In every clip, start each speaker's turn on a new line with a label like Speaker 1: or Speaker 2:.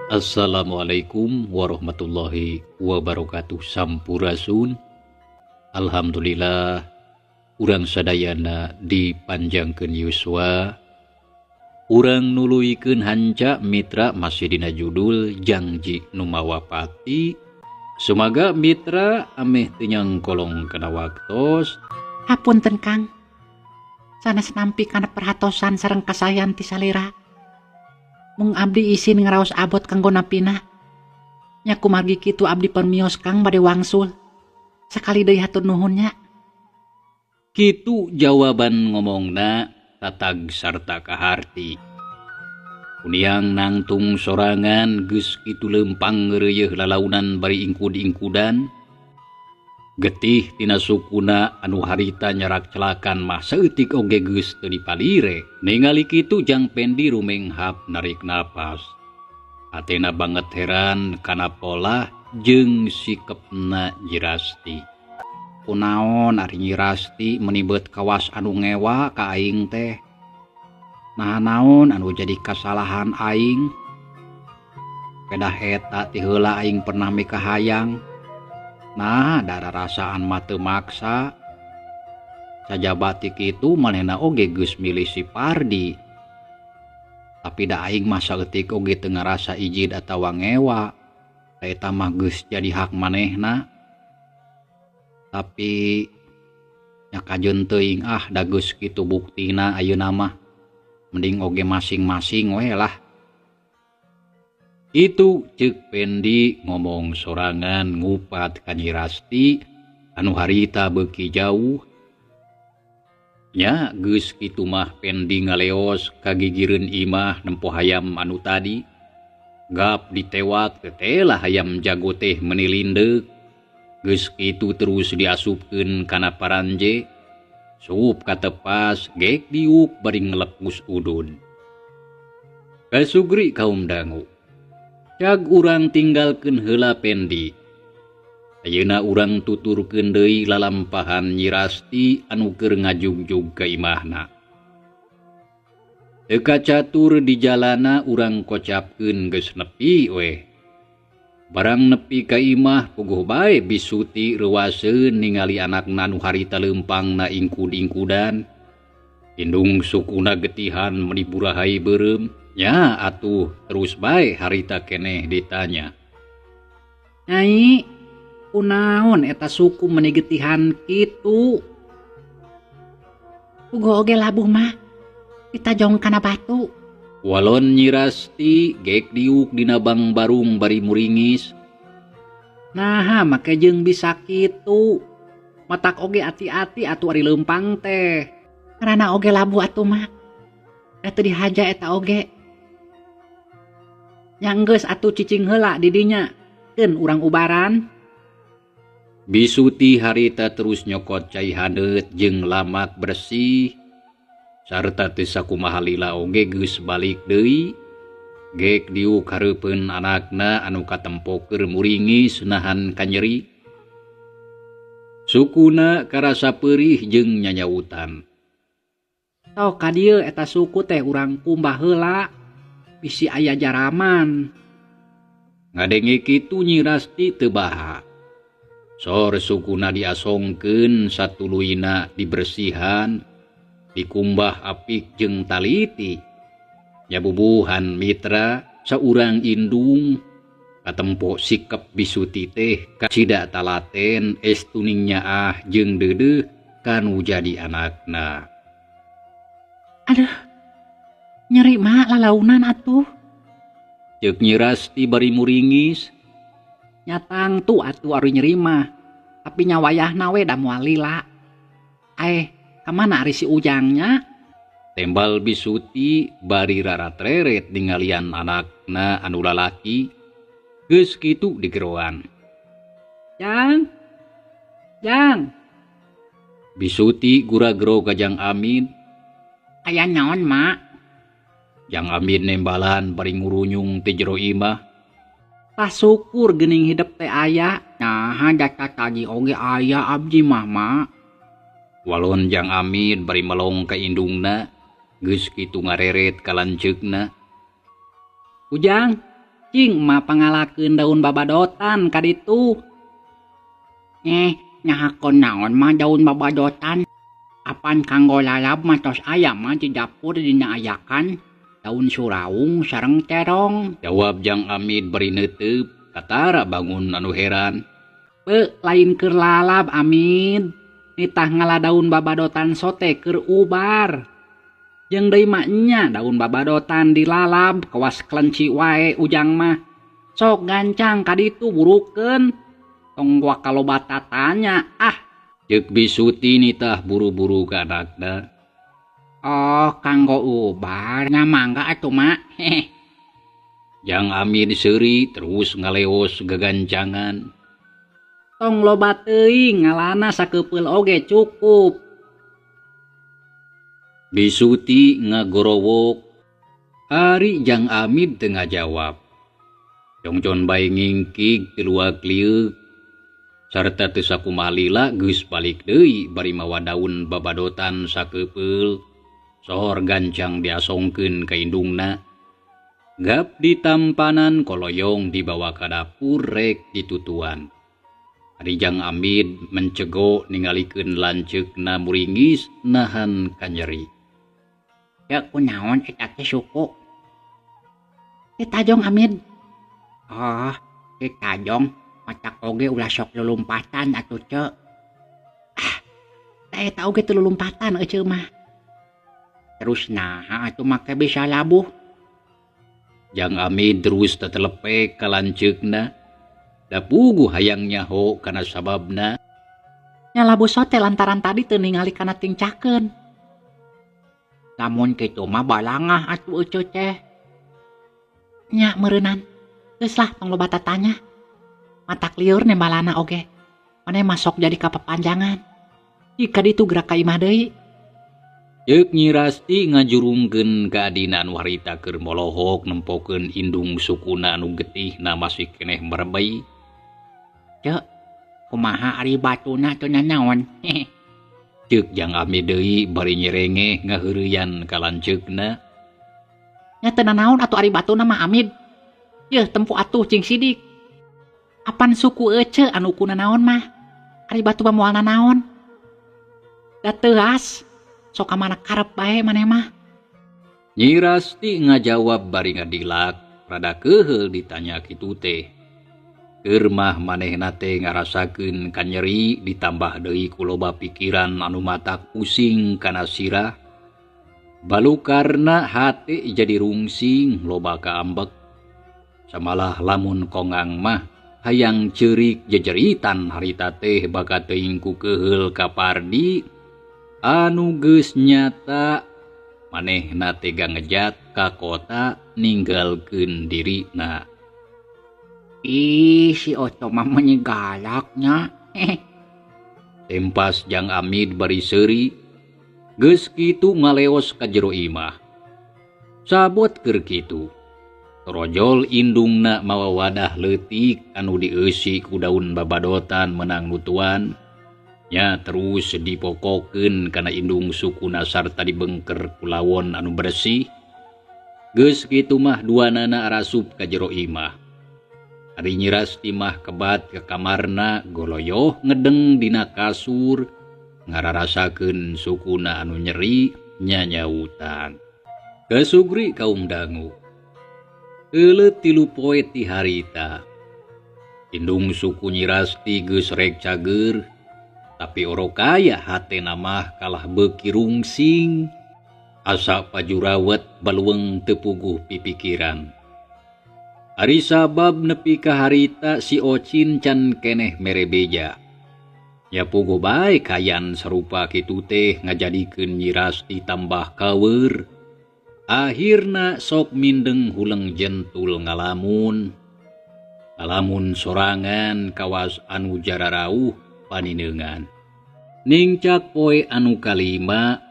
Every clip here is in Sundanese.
Speaker 1: Assalamualaikum warahmatullahi wabarakatuh. Sampurasun. Alhamdulillah urang sadayana dipanjangkeun yuswa. Urang nuluykeun hanca mitra masih dina judul Jangji Nu Mawa Pati. Sumaga mitra ameh teu nyangkolong kana waktos.
Speaker 2: Hapunten Kang, sanes nampi kana perhatosan sareng kasayan ti salira. Mung abdi isin ngaraos abot kanggo napina. Nya kumargi kitu abdi permios Kang bade wangsul. Sakali deui hatur nuhun nya.
Speaker 1: Kitu jawaban ngomongna tatag sarta kaharti. Kuniang nangtung sorangan geus kitu leumpang ngeureuyeih lalaunan bari ingkud-ingkudan. Getih tina sukuna anu harita nyarak celakan mah saeutik oge geus teu dipalire. Ningali kitu Jang Pendi rumenghap narik napas. Hatena banget heran kana polah jeung sikepna Nyi Rasti.
Speaker 2: Kunaon ari Nyi Rasti meuni beut kawas anu ngewa ka aing teh. Nah naon anu jadi kasalahan aing. Pedah eta ti heula aing pernah mikahayang. Nah, darah rasaan mah teu maksa. Sajaba ti kitu manehna oge geus milih si Pardi. Tapi da aing mah saeutik oge teu ngarasa ijid atawa ngewa. Da eta mah geus jadi hak manehna. Tapi nya kajeun teuing ah da geus kitu buktina ayeuna mah. Mending oge masing-masing we lah.
Speaker 1: Itu ceuk Pendi ngomong sorangan ngupat ka Nyi Rasti anu harita beuki jauh. Nya geus kitu mah Pendi ngaleos ka gigireun imah nempo hayam anu tadi. Gap ditewak tetelah hayam jago teh meuni lindeuk. Geus kitu terus diasupkeun kana paranje. Sup katepas gek diuk bari ngelekus udun. Kasugri kaum dangu. Cag urang tinggalkeun heula Pendi. Ayeuna urang tuturkeun deui lalampahan Nyi Rasti anu keur ngajugjug ka imahna. Teu kacatur di jalana urang kocapkeun geus nepi weh. Barang nepi ka imah puguh bae Bisuti reuaseun ningali anakna nu harita leumpangna ingkud-ingkudan. Indung sukuna getihan meuni burahai beureum. Nya atuh terus bae harita keneh ditanya.
Speaker 2: Nyai, kunaon eta suku meuni getihan kitu? Puguh oge labuh mah, ditajong kana batu.
Speaker 1: Walon Nyi Rasti gek diuk dina bang barung bari muringis.
Speaker 2: Naha make jeung bisa kitu. Matak oge ati-ati atuh ari leumpang teh. Karana oge labuh atuh mah. Da teu dihaja eta oge. Nya geus atuh cicing heula di dinya, keun urang ubaran.
Speaker 1: Bisuti harita terus nyokot cai haneut jeung lamak bersih. Sarta teu sakumaha lila oge geus balik deui. Gek diuk hareupeun anakna anu katempo keur muringis nahan kanyeri. Sukuna karasa peurih jeung nyanyautan.
Speaker 2: Tok ka dieu eta suku teh urang kumbah heula. Bisi aya jaraman.
Speaker 1: Ngadenge kitu Nyi Rasti teu baha. Sor sukuna diasongkeun satuluyna dibersihan, dikumbah apik jeung taliti. Nyabubuhan mitra saurang indung katempo sikep Bisuti teh kacida talaten estuning nyaah jeung deudeuh kanu jadi anakna.
Speaker 2: Aduh, nyeri mah lalaunan atuh.
Speaker 1: Ceuk Nyi Rasti bari muringis.
Speaker 2: Nyatang tu atuh ari nyeri mah, tapi nya wayahna we da moal lila. Aeh, kamana ari si Ujangnya?
Speaker 1: Tembal Bisuti bari raratreret ningalian anakna anu lalaki. Geus kitu digeroan.
Speaker 2: Jang, Jang.
Speaker 1: Bisuti guragero ka Jang Amin.
Speaker 2: Aya naon, Mak?
Speaker 1: Jang Amin nembalan bari ngurunyung ti jero imah.
Speaker 2: Tah syukur geuning hidep teh aya. Naha jata tadi oge aya abdi mah, Mak.
Speaker 1: Walon Jang Amin bari melong ka indungna, geus kitu ngareret ka lanceukna.
Speaker 2: Ujang, Cing mah pangalakeun daun babadotan ka ditu. Nyahakeun naon mah daun babadotan. Apan kanggo lalab mah tos aya mah di dapur dina ayakan daun suraung sareng terong.
Speaker 1: Jawab Jang Amid bari neuteup katara bangun anu heran.
Speaker 2: Pe lain keur lalab Amid. Nitah ngala daun babadotan sote keur ubar. Jeung deui mah nya daun babadotan dilalab kawas kelenci wae ujang mah. Sok gancang ka ditu burukeun. Tong gua kaloba tatanya ah.
Speaker 1: Ceuk Bisuti nitah buru-buru ka anakna.
Speaker 2: Oh, kanggo ubar nya mangga atuh mak.
Speaker 1: Jang Amid seuri terus ngaleos gagancangan.
Speaker 2: Tong loba teuing ngalana sakeupeuल oge cukup.
Speaker 1: Bisuti ngagorowok. Ari Jang Amid teu ngajawab. Jongjon bae ngingkig tiluak lieuk. Sarta teu sakumaha geus balik deui bari mawa daun babadotan sakeupeuल. Sohor gancang diasongkeun ka indungna. Gap ditampanan koloyong dibawa ka dapur rek ditutuan. Ari Jang Amid mencego ningalikeun lanceukna muringis nahan kanyeri.
Speaker 2: Ya kunaon eta teh suku? Teh tajong Amid. Oh, teh tajong matak oge ulah sok lulumpatan atuh ceu. Ah, teh eta oge teu lulumpatan eceu mah. Terus naha atuh make bisa labuh?
Speaker 1: Jang Amid terus tetelepek ka lanceukna. Da puguh hayang nyaho kana sababna.
Speaker 2: Nya labuh sote lantaran tadi teu ningali kana tingcakeun. Lamun kitu mah balangah atuh eceu teh. Nya meureunnan. Geus lah tong loba tatanya. Matak lieur nembalana oge. Mane masok jadi kapapanjangan. Jika ditu gerak ka imah deui.
Speaker 1: Ceuk Nyi Rasti ngajurungkeun ka adina anu harita keur molohok nempokeun indung sukuna anu getihna masih keneh merebei.
Speaker 2: Ceuk, kumaha ari batuna teu nanaon?
Speaker 1: Ceuk Jang Amid deui bari nyerengeh ngaheureuyan ka lanceukna.
Speaker 2: Nya teu nanaon atuh ari batuna mah Amid. Yeuh tempo atuh cing sidik. Apan suku ece anu ku nanaon mah? Ari batu mah moal nanaon. Da teuas. Sok ka mana karep bae maneh mah.
Speaker 1: Nyi Rasti ngajawab bari ngadilak, rada keuheul ditanya kitu teh. Keur mah manehna teh ngarasakeun kanyeri ditambah deui ku loba pikiran anu matak pusing kana sirah. Balukarna hate jadi rungsing loba kaambek. Samalah lamun kongang mah hayang ceurik jejeritan harita teh bakat teuing ku keuheul ka Pardi. Anu geus nyata manehna tega ngejat ka kota ninggalkeun dirina.
Speaker 2: Ih, si Oto mah meuni galaknya.
Speaker 1: Tempas Jang Amid bari seuri, geus kitu ngaleos ka jero imah. Sabot keur kitu. Torojol indungna mawa wadah leutik anu dieusi ku daun babadotan menang nutuan. Nya terus dipokokeun kana indung sukuna sarta dibengker ku lawon anu bersih. Geus kitu mah duanana arasup ka jero imah. Ari Nyi Rasti mah kebat ka kamarna goloyoh ngedeng dina kasur ngararasakeun sukuna anu nyeri nyanyautan. Kasugri kaum dangu. Euleut 3 poe ti harita. Indung suku Nyi Rasti geus rek cager. Tapi orokaya hatena mah kalah beuki rungsing. Asa pajurawat baluweung teu puguh pipikiran. Ari sabab nepi ka harita si Ocin can keneh mere beja. Nya puguh bae kayan sarupa kitu teh ngajadikeun Nyi Rasti tambah kaweur. Akhirna sok mindeng huleng jentul ngalamun. Ngalamun sorangan kawas anu jararauh paninengan. Ningcak poe anu kalima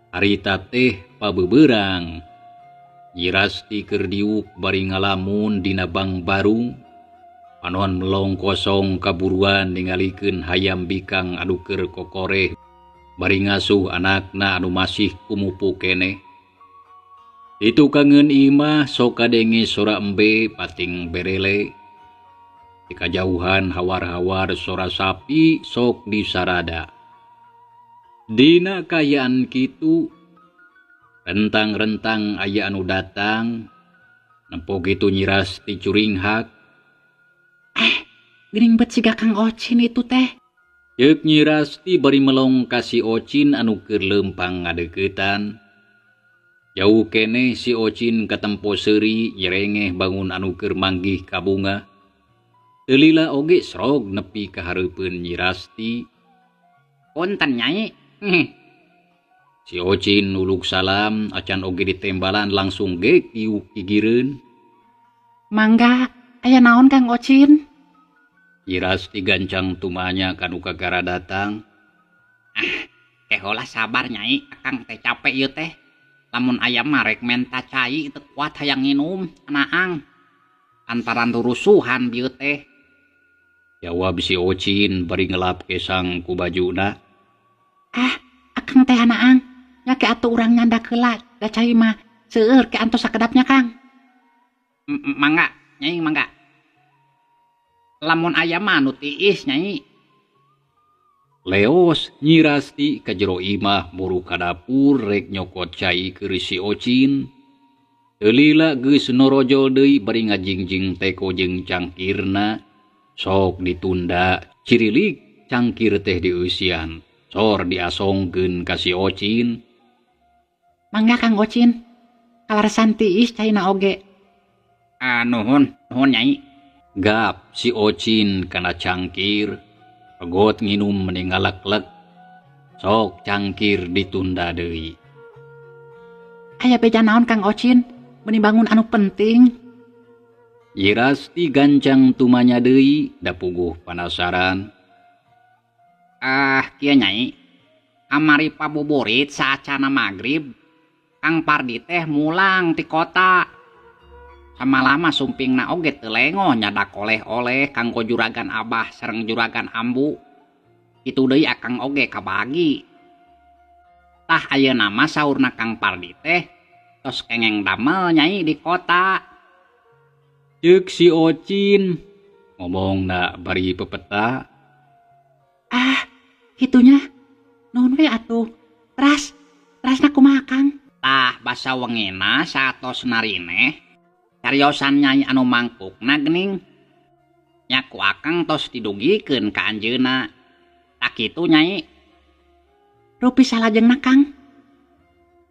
Speaker 1: harita teh pabeberang. Nyi Rasti keur diuk bari ngalamun dina bangbarung. Panon melong kosong kaburuan ningalikeun hayam bikang anu keur kokoreh bari ngasuh anakna anu masih kumupu keneh. Itu kangen imah sok kadenge sora embe pating berele. Di kajauhan hawar-hawar sora sapi sok disarada. Dina kayaan kitu rentang-rentang aya anu datang nempo kitu Nyi Rasti curinghak.
Speaker 2: Geuning bet siga Kang Ocin itu teh.
Speaker 1: Ceuk Nyi Rasti bari melong ka si Ocin anu keur leumpang ngadeuketan. Jauh keneh si Ocin katempo seuri nyerengeh bangun anu keur manggih ka bunga. Teu lila oge srog nepi ka hareupeun Nyi Rasti.
Speaker 2: Punten Nyai.
Speaker 1: Si Ocin nuluk salam acan oge ditembalan langsung ge kiuk gigireun.
Speaker 2: Mangga, aya naon Kang Ocin?
Speaker 1: Nyi Rasti gancang tumanya kanu kagara datang.
Speaker 2: Kehola sabar Nyai, akang teh capek ieu teh. Lamun aya mah rek menta cai teu kuat hayang nginum, anaang. Antaran rurusuhan bieu teh.
Speaker 1: Jawab si Ocin bari ngelap kesang ku bajuna.
Speaker 2: Akang teh anaang, nya ke atuh urang nyandak heula, da cai mah seueur ke antos sakedapnya Kang. Mangga, Nyai mangga. Lamun aya mah nu tiis Nyai.
Speaker 1: Leos Nyi Rasti ka jero imah muru ka dapur rek nyokot cai keur si Ocin. Teu lila geus norojol deui bari ngajingjing teko jeung cangkirna. Sok ditunda cirilik cangkir teh dieusian. Sor diasongkeun ka si Ocin.
Speaker 2: Mangga Kang Ocin. Kalaresan tiis caina oge. Nuhun, nuhun Nyai.
Speaker 1: Gap si Ocin kana cangkir. Pegot nginum meni ngalek-lek. Sok cangkir ditunda deui.
Speaker 2: Aya beja naon Kang Ocin? Meni bangun anu penting.
Speaker 1: Nyi Rasti gancang tumanya deui da puguh panasaran.
Speaker 2: Kieu Nyai. Kamari pabuburit saacana magrib, Kang Pardi teh mulang ti kota. Samalama sumpingna oge teu lengoh nyadak oleh-oleh kanggo juragan abah sareng juragan ambu. Kitu deui akang oge kabagi. Tah ayeuna mah saurna Kang Pardi teh tos kengeng damel Nyai di kota.
Speaker 1: Ceuk si Ocin ngomongna bari pepeta.
Speaker 2: Kitunya. Nuhun we atuh. Teras, terasna kumaha Kang? Tah basa wengina satos narineh. Cariosan Nyai anu mangkukna geuning. Nya ku akang tos didugikeun ka anjeunna. Tah kitu Nyai. Rupi salajengna Kang?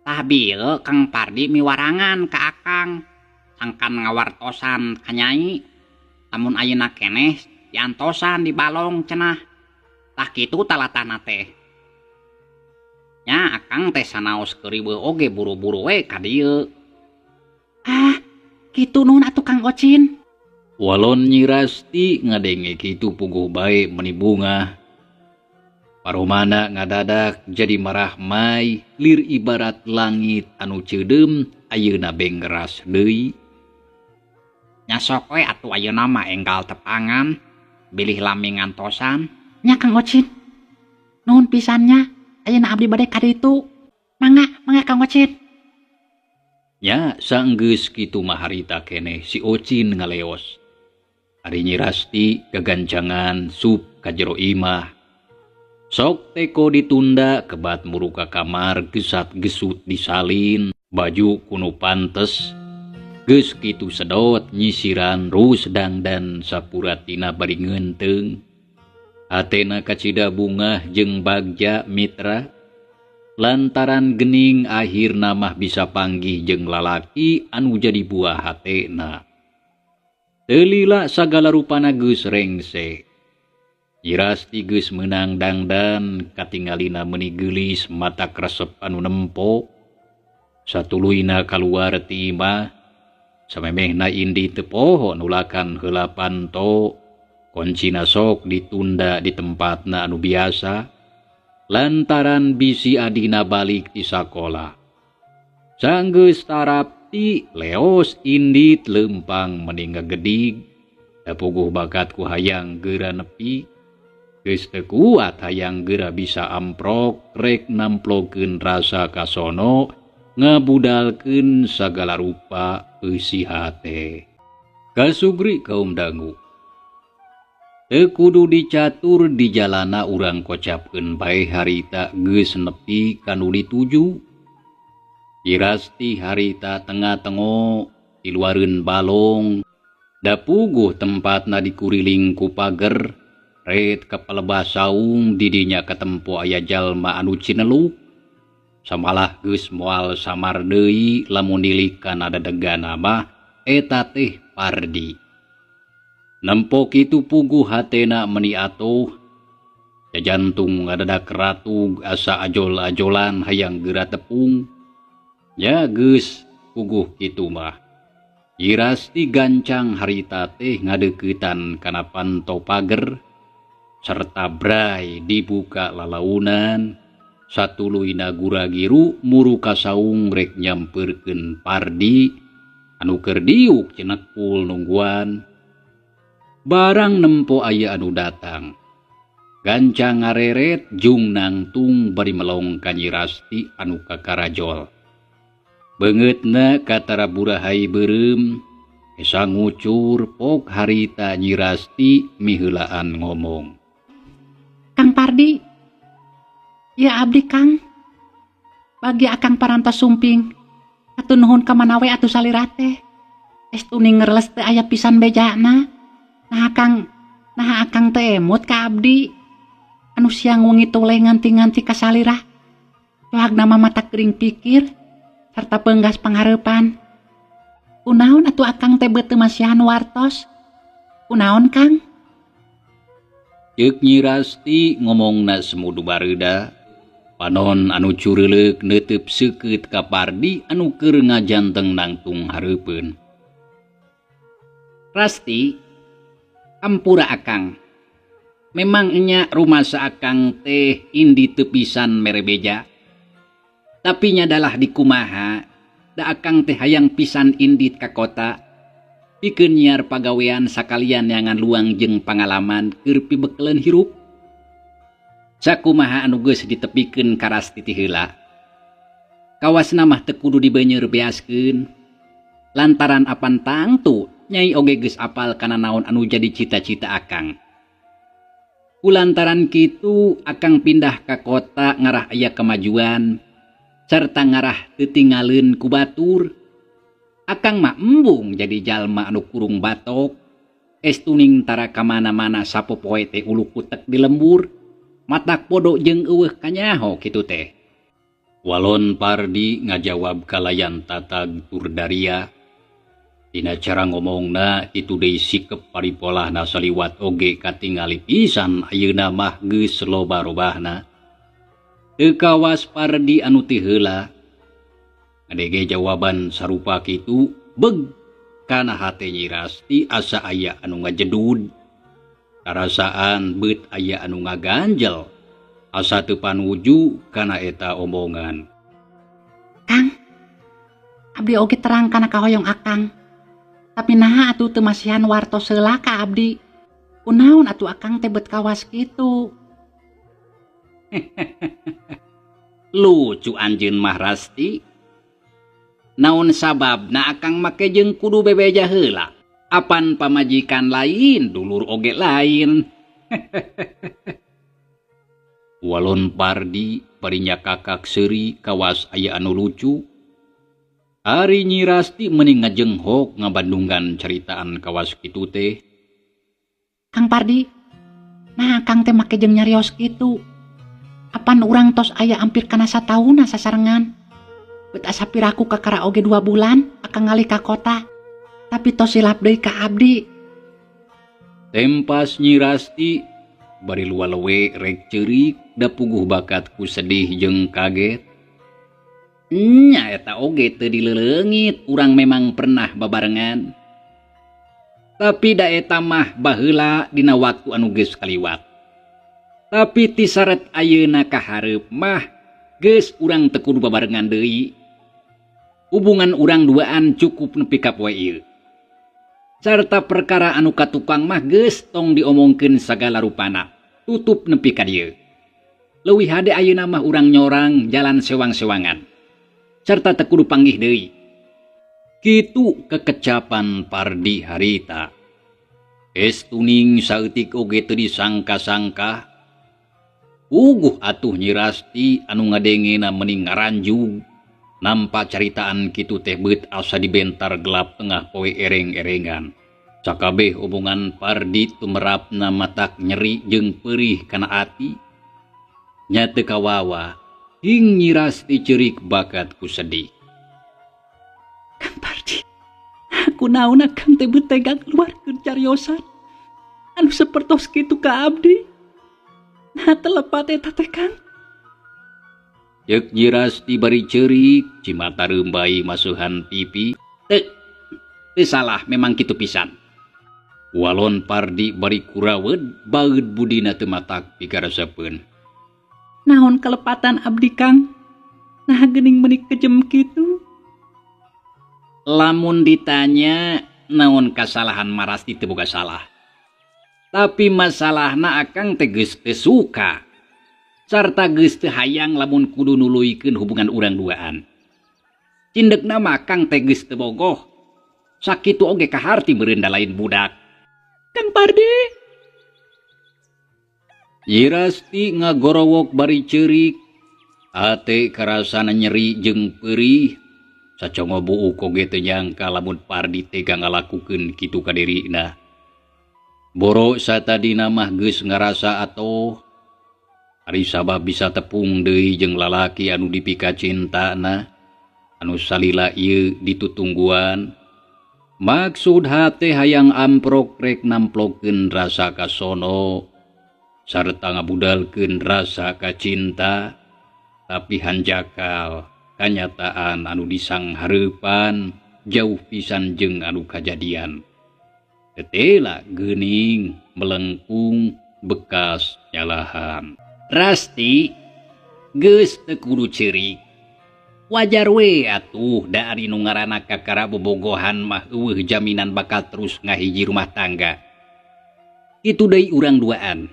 Speaker 2: Tah bieu Kang Pardi miwarangan ka akang. Sangkan ngawartosan ka Nyai. Lamun ayeuna keneh diantosan di balong cenah. Tah kitu talatana teh. Nya akang teh sanaos keuriweuh oge buru-buru we ka dieu. Kitu nuhun atuh Kang Ocin.
Speaker 1: Walon Nyi Rasti ngadenge kitu puguh bae meni bungah. Paromana ngadadak jadi marah mai lir ibarat langit anu ceudeum ayeuna benggeras deui.
Speaker 2: Nya sok we atuh ayeuna mah enggal tepangan bilih lami ngantosan. Nya Kang Ocin. Nuhun pisannya ayeuna abdi bade ka ditu. Mangga, mangga Kang Ocin.
Speaker 1: Nya sanggeus kitu mah harita keneh si Ocin ngaleos. Ari Nyi Rasti gagancangan sup ka jero imah. Sok teko ditunda kebat muru ka kamar gesat-gesut disalin baju kuno pantes. Geus kitu sedot nyisiran rus dangdan sapuratina bari ngeunteung. Hatena kacida bungah jeung bagja mitra. Lantaran gening akhirna mah bisa panggih jeung lalaki anu jadi buah hatena. Teu lila sagala rupana geus rengse. Nyi Rasti geus meunang dangdan katingalina meuni geulis mata kresep anu nempo. Satuluyna kaluar ti imah. Samemehna indi teu poho nulakan heula panto. Koncina sok ditunda di tempatna anu biasa. Lantaran bisi adina balik ti sakola. Sanggeus tarapti leos indit lempang meni ngagedig. Da puguh bakat ku hayang geura nepi. Geus teu kuat hayang geura bisa amprok rek namplokeun rasa kasono Ngabudalkeun sagala rupa eusi hate. Kasugri kaum dangu. Teu kudu dicatur di jalana urang kocapkeun bae harita geus nepi ka nu dituju. Irasti harita tengah-tengo diluareun balong da puguh tempatna dikuriling ku pager ret ka palebah saung di dinya katempo aya jalma anu cineluk samalah geus moal samar deui lamun nilik kana dadegana mah eta teh Pardi. Nempo kitu puguh hatena meni atuh jajantung ngadadak ratug asa ajol-ajolan hayang geura tepung. Nya geus puguh kitu mah. Irasti gancang harita teh ngadeuketan kana panto pager serta bray dibuka lalaunan satuluyna gura-giru muru ka saung rek nyampeurkeun Pardi anu keur diuk cenekul nungguan. Barang nempo aya anu datang. Gancang ngareret jung nangtung bari melong ka Nyi Rasti anu kakarajol. Beungeutna katara burahai beureum, esa ngucur pok harita Nyi Rasti miheulaan ngomong.
Speaker 2: Kang Pardi, ya abdi Kang. Bagi akang parantos sumping, atuh nuhun ka mana we atuh salira teh. Estu ngereles teh aya pisan bejana. Nah akang teh emut ka abdi. Anu siang wengi toleh nganti-nganti ka salira. Cohagna mah mata kering pikir serta penggas panghareupan. Kunaon atuh akang teh beuteung masihan wartos? Kunaon Kang?
Speaker 1: Ceuk Nyi Rasti ngomongna semudu bareuda. Panon anu cureuleuk neuteub seukeut ka Pardi anu keur ngajanteng nangtung hareupeun. Rasti, ampura akang. Memang enya rumasa akang teh indi teu pisan mere beja. Tapi nyadalah dikumaha, da akang teh hayang pisan indit ka kota. Pikeun nyiar pagawean sakalian neangan luang jeung pangalaman keur pibekeleun hirup. Sakumaha anu geus ditepikeun ka Rasti ti heula. Kawasna mah teu kudu dibeuneur beaskeun. Lantaran apan tangtu Nyai oge geus apal kana naon anu jadi cita-cita akang. Kulantaran kitu akang pindah ka kota ngarah aya kemajuan serta ngarah teu tingaleun ku batur. Akang mah embung jadi jalma anu kurung batok. Estuning tara kamana-mana sapopoe teh ulu kutek di lembur. Matak podo jeung eueuh kanyaho kitu teh. Walon Pardi ngajawab kalayan tatag tur daria. Dina cara ngomongna kitu deui sikep paripolahna saliwat oge katingali pisan ayeuna mah geus loba robahna. Teu kawas Pardi anu ti heula. Ngadege jawaban sarupa kitu beg kana hate Nyi Rasti asa aya anu ngajedud. Karasaan beut aya anu ngaganjel. Asa teu panuju kana eta omongan.
Speaker 2: Kang, abdi oge terang kana kahoyong akang. Tapi naha atuh teu masihan wartos heula ka abdi. Kunaon atuh akang teh beut kawas kitu?
Speaker 1: Lucu anjeun mah Rasti. Naon sababna akang make jeung kudu bebeja heula? Apan pamajikan lain, dulur oge lain. Walon Pardi bari kakak seuri kawas aya anu lucu. Ari Nyi Rasti meni ngajenghok ngabandungan ceritaan kawas kitu teh.
Speaker 2: Kang Pardi, nah akang teh make jeung nyarios kitu. Apan urang tos aya hampir kana satauna sasarengan. Bet asa piraku kakara oge 2 bulan akang ngalih ka kota. Tapi tos silap deui ka abdi.
Speaker 1: Tempas Nyi Rasti bari lualewe rek ceurik da puguh bakat ku sedih jeung kaget. Nya eta oge teu dileleungit, urang memang pernah babarengan. Tapi da eta mah baheula dina waktu anu geus kaliwat. Tapi ti saret ayeuna ka hareup mah geus urang teu kudu babarengan deui. Hubungan urang duaan cukup nepi ka poe ieu. Sarta perkara anu katukang mah geus tong diomongkeun sagala rupana. Tutup nepi ka dieu. Leuwih hade ayeuna mah urang nyorang jalan sewang-sewangan. Serta teu kudu panggih deui. Kitu kekecapan Pardi harita. Estuning saeutik oge teu disangka-sangka. Uguh atuh Nyi Rasti anu ngadengena meni ngaranjug. Nampa caritaan kitu teh beut asa dibentar gelap tengah poe ereng-erengan. Sakabeh omongan Pardi tumerapna matak nyeri jeung perih kana ati. Nya teu kawawa, hing Nyi Rasti ceurik bakat ku sedih.
Speaker 2: Kang Pardi, aku naon akang teh beut tega ngaluarkeun cariosan anu sapertos kitu ka abdi. Nah telepat eta teh Kang.
Speaker 1: Ceuk Nyi Rasti bari ceurik, cimata reumbai masuhan pipi. Teu salah memang kitu pisan. Walon Pardi bari kurawed, baeud budina teu matak pikaresepeun.
Speaker 2: Naon kelepatan abdi Kang? Nah geuning meuni kejem kitu.
Speaker 1: Lamun ditanya naon kasalahan Marasti teu boga salah. Tapi masalahna akang teh geus teu suka. Sarta geus teu hayang lamun kudu nuluykeun hubungan urang duaan. Cindekna mah akang teh geus teu bogoh. Sakitu oge kaharti meureun da lain budak.
Speaker 2: Kang Pardi.
Speaker 1: Nyi Rasti ngagorowok bari ceurik. Ate karasana nyeri jeung peurih. Sacongo buuk oge teu nyangka lamun Pardi tega ngalakukeun kitu ka dirina. Boro satadina mah geus ngarasa atoh. Ari sabab bisa tepung deui jeung lalaki anu dipika cintana, anu salila ieu ditutungguan. Maksud hate hayang amprok rek namplokeun rasa kasono sarta ngabudalkeun rasa kacinta, tapi hanjakal kanyataan anu disanghareupan jauh pisan jeung anu kajadian. Tetela geuning melengkung bekas nyalahan. Rasti geus teu kudu ceurik. Wajar we atuh da ari nu ngaranna kakara bobogohan mah eueuh jaminan bakal terus ngahiji rumah tangga. Kitu deui urang duaan.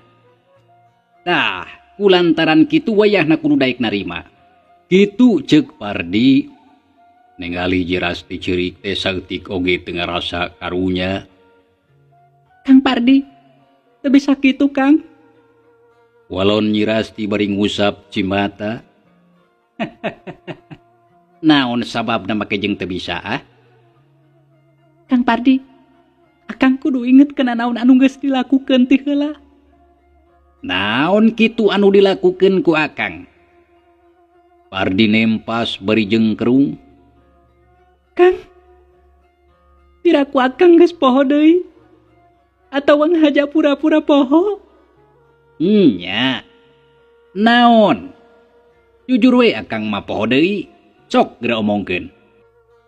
Speaker 1: Tah, kulantaran kitu wayahna kudu daek narima. Kitu ceuk Pardi. Ningali Nyi Rasti ceurik teh saeutik oge teu ngarasa karunya.
Speaker 2: Kang Pardi, teu bisa kitu Kang.
Speaker 1: Walon Nyi Rasti bari ngusap cimata. Naon sababna make jeung teu bisa ah?
Speaker 2: Kang Pardi, akang kudu inget kana naon anu geus dilakukeun ti heula.
Speaker 1: Naon kitu anu dilakukeun ku akang? Pardi nempas bari jengkerung.
Speaker 2: Kang, piraku akang geus poho deui? Atawa ngahaja pura-pura poho?
Speaker 1: Nya. Naon? Jujur we akang mah poho deui. Sok geura omongkeun.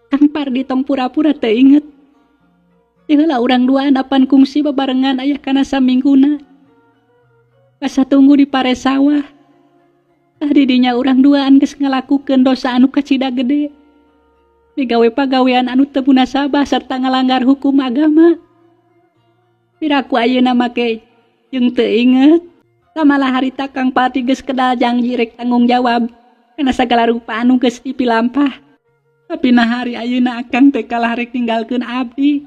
Speaker 2: Kang Pardi tong pura-pura teu inget. Ti heula urang duaan apan kungsi babarengan aya kana samingguna. Asa tunggu di pare sawah. Tah didinya urang duaan geus ngalakukeun dosa anu kacida gede. Migawe pagawean anu teu munasabah sarta ngalanggar hukum agama. Piraku ayeuna make jeung teu inget. Samalah harita Kang Pardi geus kedal janji rek tanggung jawab kana sagala rupa anu geus dipilampah. Tapi nah hari ayeuna akang teh kalah rek ninggalkeun abdi.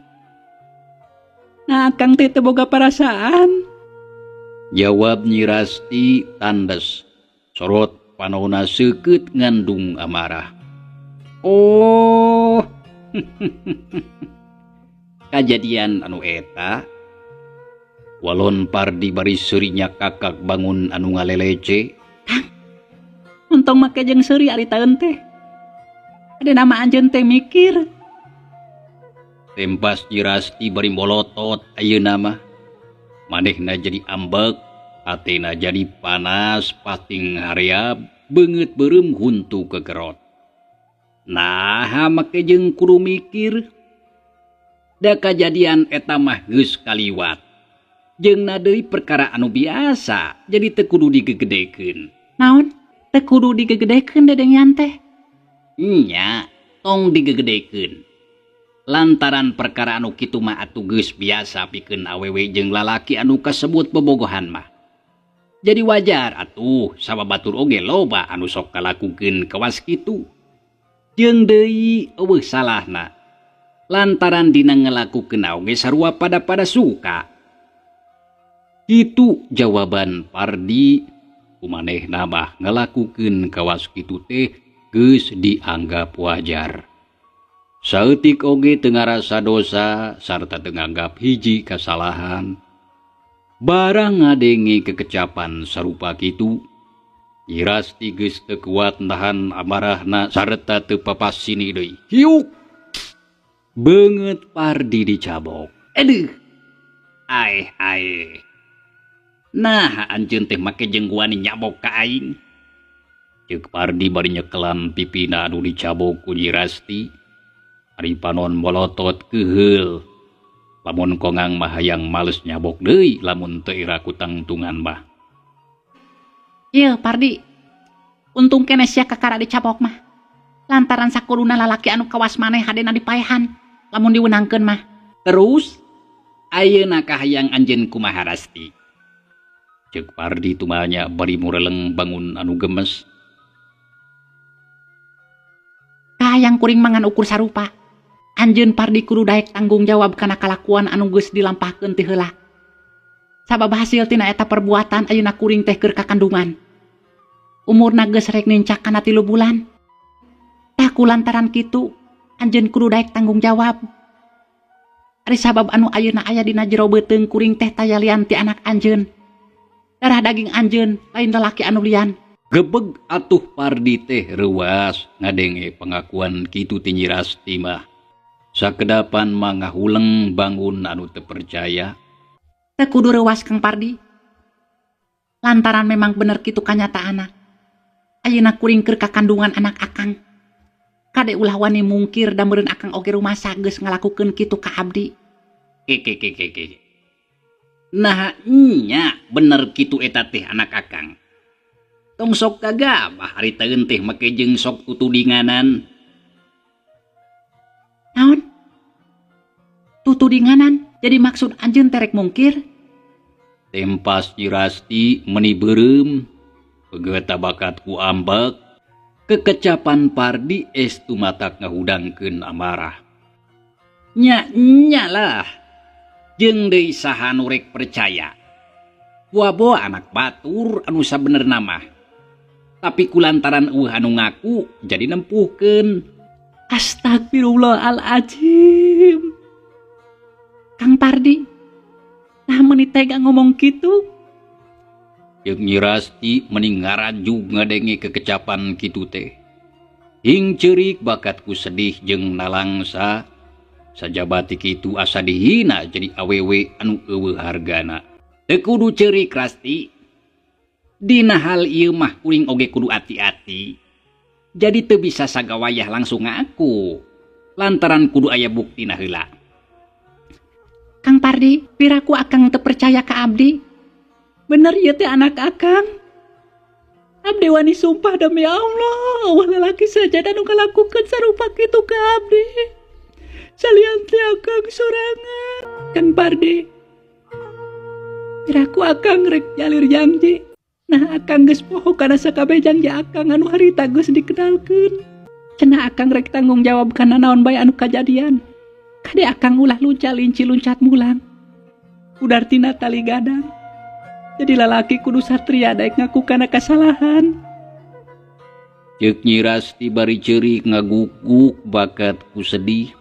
Speaker 2: Nah akang teh teu boga parasaan.
Speaker 1: Jawab Nyi Rasti tandes. Sorot panona seukeut ngandung amarah. Oh. Kajadian anu eta. Walon Pardi bari seurinya kakak bangun anu ngalelece.
Speaker 2: Kang, untung make jeung seuri ari taeun teh. Ada nama anjeun teh mikir.
Speaker 1: Tempas Nyi Rasti bari molotot ayeuna mah. Manehna jadi ambek, hatena jadi panas, pating hareab, beungeut beureum huntu kegerot. Nah, make jeung kudu mikir. Da kajadian eta mah geus kaliwat. Jeung na deui perkara anu biasa, jadi teu kudu digegedekeun.
Speaker 2: Naon? Teu kudu digegedekeun dedengean teh?
Speaker 1: Nya, tong digegedekeun. Lantaran perkara anu kitu mah atuh geus biasa pikeun awewe jeung lalaki anu kasebut bobogohan mah. Jadi wajar atuh sababatur oge loba anu sok kalakukeun kawas kitu. Jeung deui eueuh salahna. Lantaran dina ngalakukeun oge sarua pada-pada suka. Kitu jawaban Pardi kumanehna mah ngalakukeun kawas kitu teh geus dianggap wajar. Saeutik oge teu ngarasa dosa sarta teu nganggap hiji kasalahan. Barang ngadenge kekecapan sarupa kitu, Nyi Rasti geus teu kuat nahan amarahna sarta teu papasini deui. Hiuk! Beungeut Pardi dicabok. Aduh. Aeh aeh. Nah anjeun teh make jeung wani nyabok ka aing. Ceuk Pardi bari nyekelan pipina anu dicabok ku Nyi Rasti. Ari panon molotot keuheul. Lamun kongang mah hayang males nyabok deui lamun teu ira kutangtungan mah.
Speaker 3: Ieu Pardi. Untung keneh sia kakara dicabok mah. Lantaran sakuruna lalaki anu kawas maneh hadena dipaehan lamun diwenangkeun mah.
Speaker 1: Terus ayeuna kahayang anjeun kumaha Rasti? Ceuk Pardi tumanya bari mureleng bangun anu gemes.
Speaker 3: Kahayang kuring mangan ukur sarupa. Anjeun Pardi kudu daek tanggung jawab kana kalakuan anu geus dilampahkeun ti heula. Sabab hasil tina eta perbuatan ayeuna kuring teh keur kakandungan. Umurna geus rek nincak kana 3 bulan. Tah ku lantaran kitu anjeun kudu daek tanggung jawab. Ari sabab anu ayeuna aya dina jero beuteung kuring teh taya lian ti anak anjeun. Darah daging anjeun lain lalaki anu lian.
Speaker 1: Gebeg atuh Pardi teh reuas ngadenge pengakuan kitu ti Nyi Rasti mah. Sakedapan mah ngahuleng bangun anu teu percaya.
Speaker 3: Teu kudu reuas Kang Pardi. Lantaran memang bener kitu kanyataanna. Ayeuna kuring keur kakandungan anak akang. Kade ulah wani mungkir da meureun akang oge rumasa geus ngalakukeun kitu ka abdi.
Speaker 1: Keke. Nah nya bener kitu eta teh anak akang. Tong sok gagabah ari teueun teh make jeung sok tutudinganan.
Speaker 3: Naon? Tutudinganan? Jadi maksud anjeun terek mungkir?
Speaker 1: Tempas Nyi Rasti meni beureum, peugeuta bakat ku ambek. Kekecapan Pardi estu matak ngahudangkeun amarah. Nya nya lah. Jeung deui saha nu rek percaya. Boa-boa anak batur anu sabenerna mah. Tapi kulantaran eueuh anu ngaku jadi nempuhkeun.
Speaker 3: Astagfirullahaladzim. Kang Pardi, nah meuni tega ngomong kitu.
Speaker 1: Jeung Nyi Rasti meni ngarajug ngadenge kekecapan kitu teh. Hing ceurik bakatku sedih jeung nalangsa. Sajabati kitu asa dihina jadi awewe anu eueuh hargana. Teu kudu ceurik Rasti. Dina hal ieu mah kuring oge kudu ati-ati. Jadi teu bisa sagawayah langsung ngaku. Lantaran kudu aya buktina heula.
Speaker 3: Kang Pardi, piraku akang teu percaya ka abdi. Bener ieu teh anak akang. Abdi wani sumpah demi Allah, eueuh lalaki saja anu ngalakukeun sarupa kitu ka abdi. Salian teh akang sorangan. Kang Pardi, piraku akang rek nyalir janji. Nah akang geus poho kana sakabeh janji akang anu harita geus dikenalkeun. Cenah akang rek tanggung jawab kana naon bae anu kajadian. Kade akang ulah lunca linci luncat mulang. Udartina tali gadang. Jadi lalaki kudu satria daek ngaku kana kasalahan.
Speaker 1: Ceuk Nyi Rasti bari ceurik ngaguguk bakat ku sedih.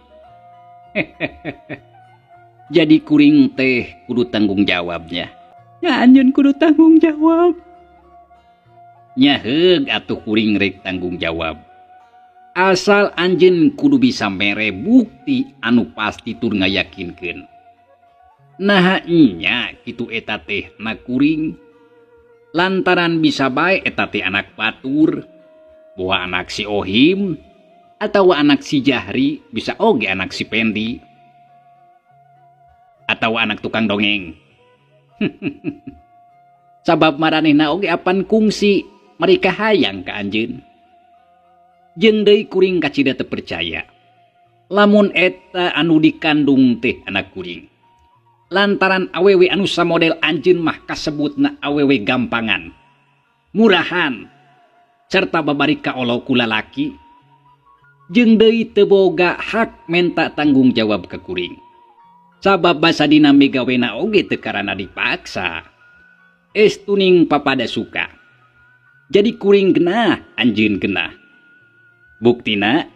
Speaker 1: Jadi kuring teh kudu tanggung jawabnya.
Speaker 3: Ya anjeun kudu tanggung jawab.
Speaker 1: Nya heug atuh kuring rek tanggung jawab. Asal anjeun kudu bisa mere bukti anu pasti tur ngayakinkeun. Nah nya kitu eta teh na kuring. Lantaran bisa bae eta teh anak batur, boa anak si Ohim, atau anak si Jahri, bisa oge anak si Pendi, atau anak tukang dongeng. Sabab maranehna oge apan kungsi mereka hayang ka anjeun. Jeung deui kuring kacida teu percaya lamun eta anu dikandung teh anak kuring. Lantaran awewe anu samodel anjeun mah kasebutna awewe gampangan, murahan, serta babari kaolo ku lalaki. Jeung deui teu boga hak menta tanggung jawab ka kuring. Sabab basa dina migawena oge teu karana dipaksa. Estuning papada suka. Jadi kuring genah, anjeun genah. Buktina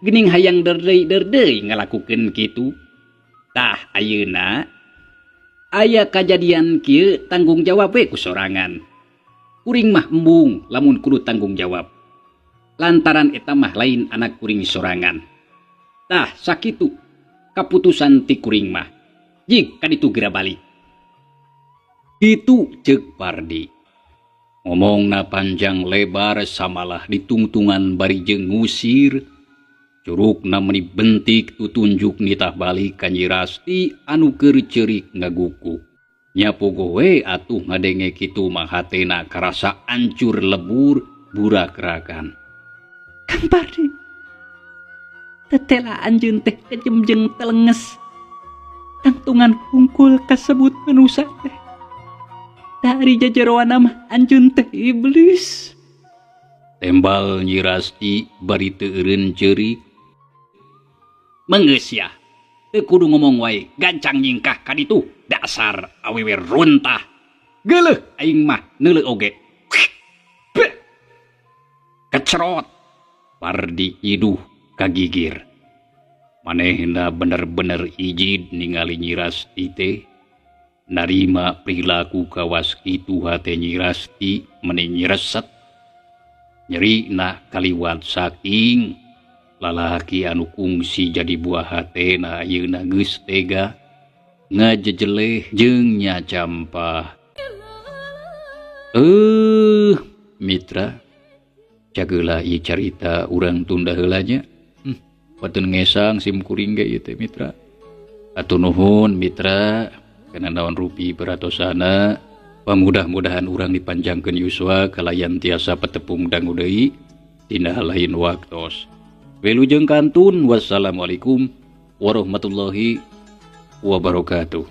Speaker 1: geuning hayang derdei-derdei ngalakukeun kitu. Tah ayeuna aya kajadian kieu tanggung jawab we ku sorangan. Kuring mah embung lamun kudu tanggung jawab. Lantaran eta mah lain anak kuring sorangan. Tah sakitu kaputusan ti kuring mah. Jig kaditu geura balik. Kitu ceuk Pardi. Ngomongna panjang lebar samalah ditungtungan bari jeung ngusir. Curugna meuni bentik tutunjuk nitah balik ka Nyi Rasti anu keur ceurik ngagukuk. Nya pogo we atuh ngadenge kitu mah hatena karasa ancur lebur burakrakan.
Speaker 3: Kang Pardi, tetela anjeun teh kejem jeung telenges. Tangtungan hungkul kasebut manusa teh. Dari jajaroana mah anjeun teh iblis.
Speaker 1: Tembal Nyi Rasti bari teu eureun ceurik. Mengeus yah, teu kudu ngomong wae, gancang nyingkah ka ditu, dasar awewe runtah. Geuleuh aing mah neuleuh oge. Kecerot. Pardi iduh kagigir. Manehna bener-bener ijid ningali Nyi Rasti teh. Narima perilaku kawas kitu hate Nyi Rasti meni nyireset. Nyerina kaliwat saking lalaki anu kungsi jadi buah hatena ayeuna geus tega ngajejeleh jeung nyacampah. Mitra, cageula ieu carita urang tunda heula nya. Patun ngesang sim kuring ge ieu teh mitra. Atuh nuhun mitra, kana naon rupi peratosana. Pamudah-mudahan urang dipanjangkeun yuswa kalayan tiasa petepung dangu deui dina lain waktos. Wilujeng kantun, wassalamualaikum warahmatullahi wabarakatuh.